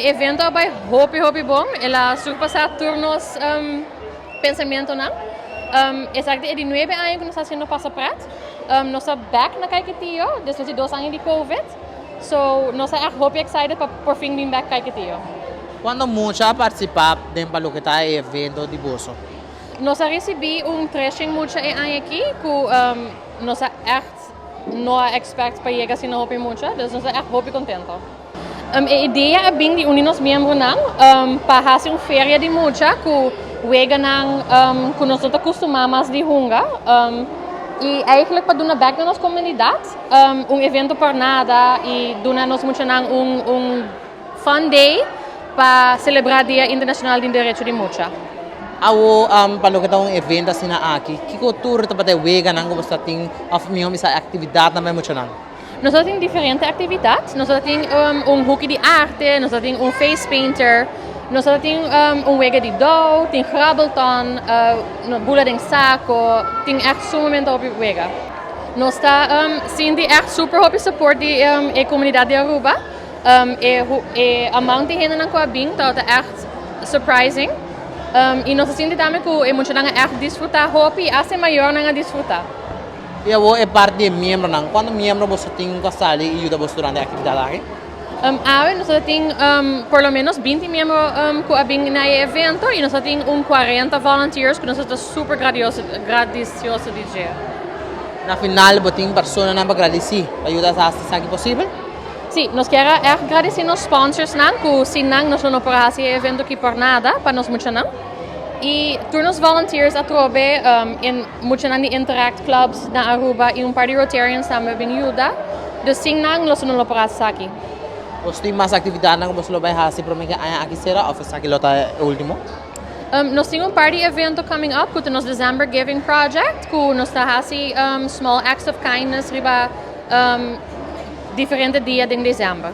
E evento a bay hopi hopi bon, el a surpasa tur nos pensamentonan. Esaki ta e di nuebe aña cu nos ta haciendo Pasa Pret. Nos ta back na Caiquetio despues di 2 aña di Covid. So nos ta echt hopi excited pa por fin bin back Caiquetio. Cuanto mucha a participa den pa loke ta e evento di boso? Nos a ricibi un 300 mucha e aña aki cu nos a echt no a expect pa yega asina hopi mucha, dus nos ta echt hopi contento. E idea a bin di un di nos miembronan pa haci un feria di mucha cu weganan cu nos no ta custuma mas di hunga y eigenlijk pa duna bek na nos comunidad un evento por nada y duna nos muchanan un fun day pa celebra Dia Internacional di Derecho di Mucha. Awo pa loke ta un evento asina aki, kico tur ta pa e weganan cu bo ta tin of miho bisa actividadnan pa e muchanan? Nos tin diferente actividad. Nos tin un hoki di arte, nos tin un face painter, nos tin un wega di dow, tin grabbelton, bula den saco, tin echt sumamente hopi wega. Nos ta sinti echt super hopi support di e comunidad di Aruba. E amount di hendenan cu a bin ta echt surprising. Y nos ta sinti tambe cu e muchanan echt disfruta hopi, hasta mayornan a disfruta. Y awo e parti di miembronan, cuanto miembro boso tin cu a sali y yuda boso durante e actividad aki? Awe nos tin por lo menos 20 miembro cu a bin na e evento y nos tin un 40 volunteers cu nos ta super gradicioso di dje. Na final, bo tin personanan pa gradici pa yuda haci esaki posibel? Si, nos kier echt gradici nos sponsorsnan, cu sin nan nos no por haci e evento aki por nada pa nos muchanan. Y tur nos volunteers atrobe in muchanan di Interact Clubs na Aruba y un par di Rotarians tambe a bin yuda. Dus sin nan nos no por haci esaki. Boso tin mas actividadnan cu boso lo bay haci prome cu aña aki cera of esaki lo ta e ultimo? Nos tin un par di evento coming up cu ta nos December Giving Project, cu nos ta haci small acts of kindness riba diferente dia den december.